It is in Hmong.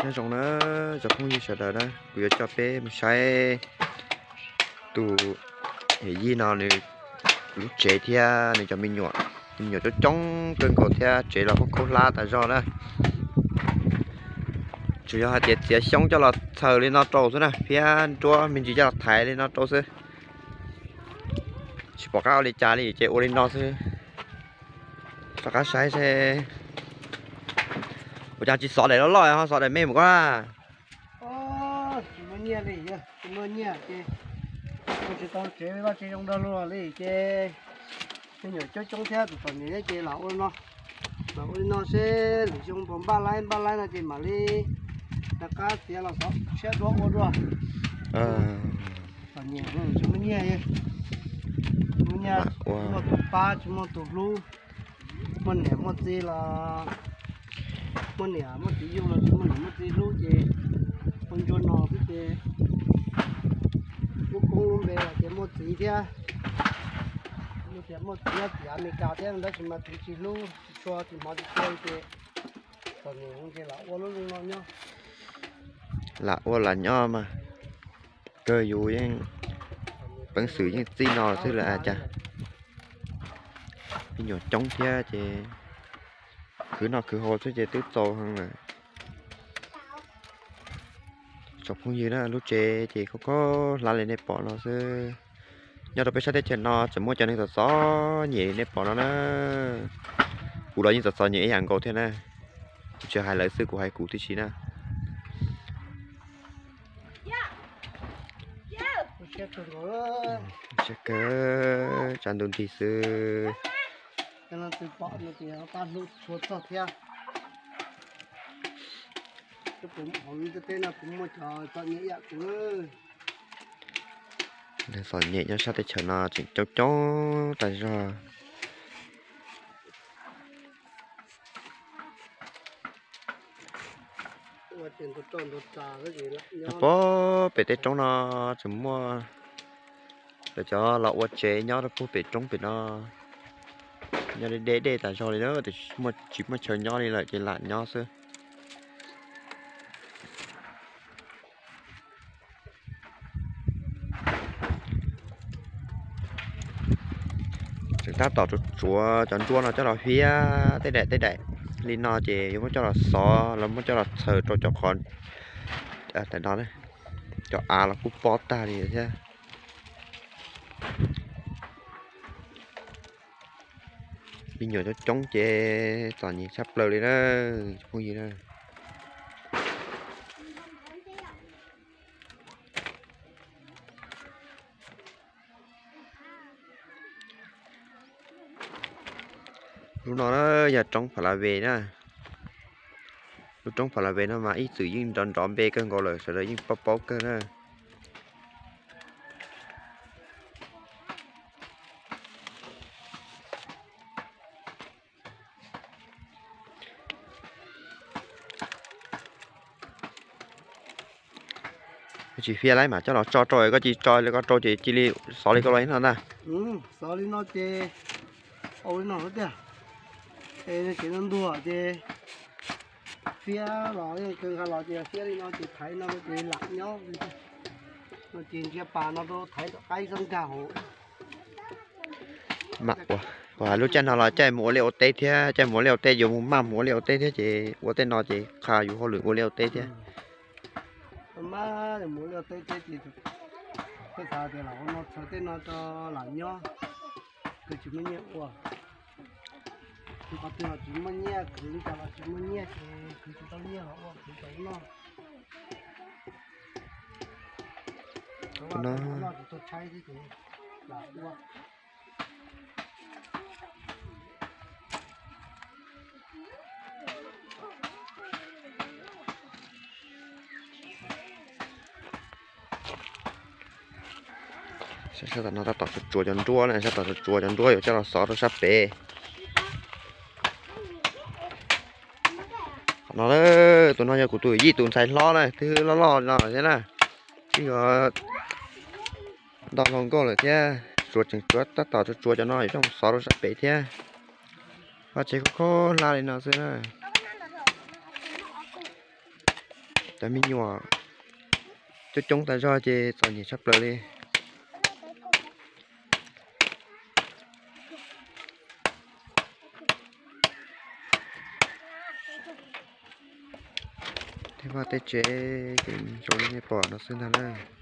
Nyob zoo na, cov phooj ywg sawv daws na, kuv yuav coj peb mus saib tus yawm yij no nws lub tsev thiab nws cov me nyuam, me nyuam coob coob kawg nkaus thiab tsev los khaub khaub hlab tas zog na. Tsuas yog hais tias txiav xyoob coj los txhaws li no rau xwb na, thiab nruab me ntsis coj los thaiv li no rau xwb. Tsis pom qab ua li cas li ces ua li no xwb. Rov qab saib seb. Ua cas tsis xov daim loj loj ho xov daim me mus ko na? Tsis muaj nyiaj li, tsis muaj nyiaj ces ua tsis tau tsev, vaj tsev zoo nrog luag li ces me nyuam coob coob thiab tus txom nyem ces lam ua no, lam ua li no seb lwm xyoo puas npaj laib, npaj laib no ces mam li rov qab txiav los xov tshiab dua ua dua. Txom nyem tsis muaj nyiaj, muaj nyiaj muaj tus pab tsis muaj tus hlub. Muaj niam muaj txiv los, muaj niam muaj txiv yug los tsis muaj niam muaj txiv hlub ces ua ntsuag no xwb ces lub koob lub npe los tias muaj txiv thiab, tias muaj txiv, txiv Amelikas thiab tab sis mas txiv tsis hlub tsis tshua tsis hmov tsis tshua ces txom nyem ces lam ua lub zoo no nyob. Lam ua lam nyob mas kawg yus yeej, peev xwm yeej txij no xwb lawm cas. Me nyuam coob thiab ces khwv noj khwv haus xwb ces twb txaus heev lawm. Tsoom phooj ywg na, lub tsev ces khaub khaub hlab li nej pom no xwb. Nyob rau peb sab teb chaws no tseem muaj cov neeg txom txom nyem li nej pom no na. Kuv los yeej txom txom nyem ib yam nkaus thiab na. Kuv tsis hais lawv xwb, kuv hais kuv tib si na. Siab kawg, tsa ntu nrig xwb. Neeg txom nyem nyob sab teb chaws no tseem coob coob tas zog. Pem teb roob no tseem muaj, lawv cov los ua tsev nyob rau puag pem roob pem no, nyob deb deb tas zog li na, tsis muaj chaw nyob li lawm ces lam nyob xwb. Tseem tab tom tsuav tsuav cov nruab no coj los hiab tej daim tej daim li no ces yuav muab coj los xov los muab coj los txhaws rau cov qhov, cov av los kuj pob tag li thiab. Me nyuam coob coob ces txom nyem tshaj plaws li na, phooj ywg na. Lub no na yog roob Pha La Ve na. Lub roob Pha La Ve no mas ib txwm yeej nrov nrov npe kawg nkaus lawm, sawv daws yeej paub paub kawg na. Tsis fiab lawm mas coj los tso rau, koj cia li tso li ko rau ces cia li xov li ko los no ntag. Xov li no ces ua li no tiag, es tsev no ntuag ces fiab los kawg nqa los ces fiab li no ces thaiv no ces lam nyob. No ces ntsia pas no rau thaiv tom qab ib xab nkag hauv. Lub caij no los caij mus ua liaj ua teb thiab, caij mus ua liaj ua teb, yuav mus maj mus ua liaj ua teb thiab ces ua tej no ces qha yus hauj lwm ua liaj ua teb thiab. Maj mus ua liaj ua teb thiab ces peb xav tias lam ua no txhawv tej no rau lam nyob, khwv tsis muaj nyiaj ua. Qhov twg los tsis muaj nyiaj, khwv li cas los tsis muaj nyiaj ces khwv tsis tau nyiaj los ua khwv tau noj. Ua no tsis tau tshaib thiab ces lam ua. Sab tom no tab tom tsuav tsuav cov nruab na, sab tom tsuav tsuav cov nruab yuav coj los xov rau sab pem. Qhov no, tus no yog kuv tus yij tus ntxhais hlob na, twb loj loj no thiab na. Twb yuav nto hluas nkauj lawm thiab, tsuav tseem tsuav tab tom tsuav tsuav cov no yuav coj mus xov rau sab pem thiab. Vaj tsev khaub khaub hlab li no xwb na. Cov me nyuam coob coob tas zog ces txom nyem tshaj plaws li. Tej vaj tej tsev ces zoo li nej pom no xwb ntag na.